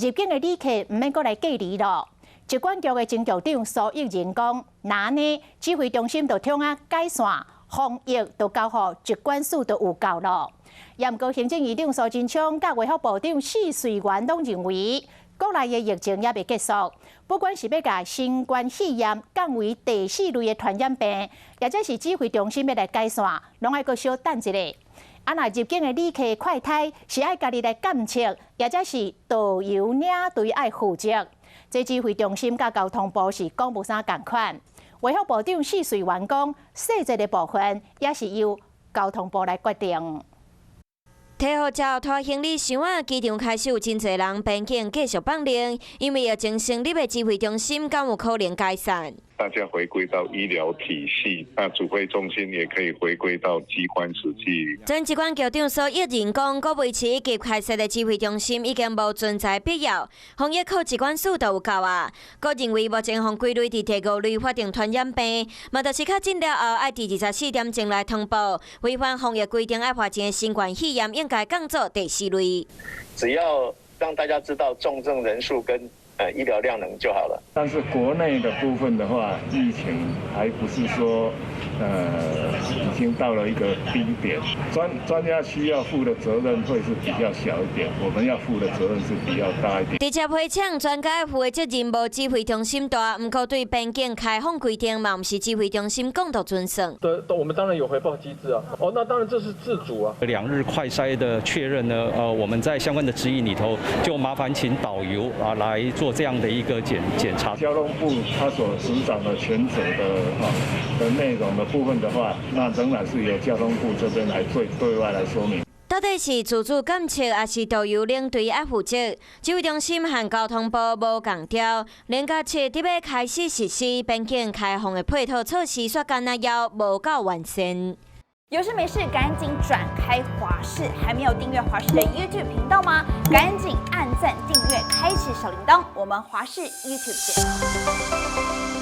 入境的旅客毋免閣來隔離囉。疾管局的前局長蘇益仁講，若按呢，指揮中心就通啊解散，防疫就交予疾管署就有夠囉。也毋過行政院長蘇貞昌佮衛福部長許瑞元攏認為，國內的疫情猶未結束，不管是欲共新冠肺炎降為第四類的傳染病，抑者是指揮中心欲來解散，攏愛閣小等一下。啊，若入境的旅客快篩是愛家己來檢測，抑者是導遊領隊愛負責。這指揮中心佮交通部是講無啥仝款。衛福部長許瑞元講，細節的部分也是由交通部來決定。提護照拖行李箱仔，機場開始有真濟人邊境繼續放行，因為疫情成立的指揮中心敢有可能解散？大家回歸到醫療體系，那指揮中心也可以回歸到機關實際。前疾管局長蘇益仁講，閣維持及開設的指揮中心已經無存在必要，防疫靠疾管署就有夠啊。閣認為目前予歸類佇第五類法定傳染病，嘛就是確診了後愛佇24點鐘內通報，違反防疫規定愛罰錢的新冠肺炎應該降做第四類。只要讓大家知道重症人數跟醫療量能就好了。但是國內的部分的話，疫情還不是說，已經到了一個低點。專家需要負的責任會是比較小一點，我們要負的責任是比較大一點。直接回搶專家負的責任無指揮中心大，毋過對邊境開放規定嘛，毋是指揮中心講著準算。對，我們當然有回報機制啊。哦，那當然這是自主啊。2日快篩的確認呢？我們在相關的指引裡頭，就麻煩請導遊啊來做這樣的一個檢查。交通部他所執掌的權責的哈的內容的部分的話，那仍然是由交通部這邊來對外來說明。到底是自主檢測，抑是導遊領隊愛負責？指揮中心和交通部無仝調，連到7月底欲開始實施邊境開放的配套措施，煞敢若猶無夠完善。有事沒事趕緊轉開華視，還沒有訂閱華視的 YouTube 頻道嗎？趕緊按讚訂閱，開啟小鈴鐺。我們華視 YouTube 見。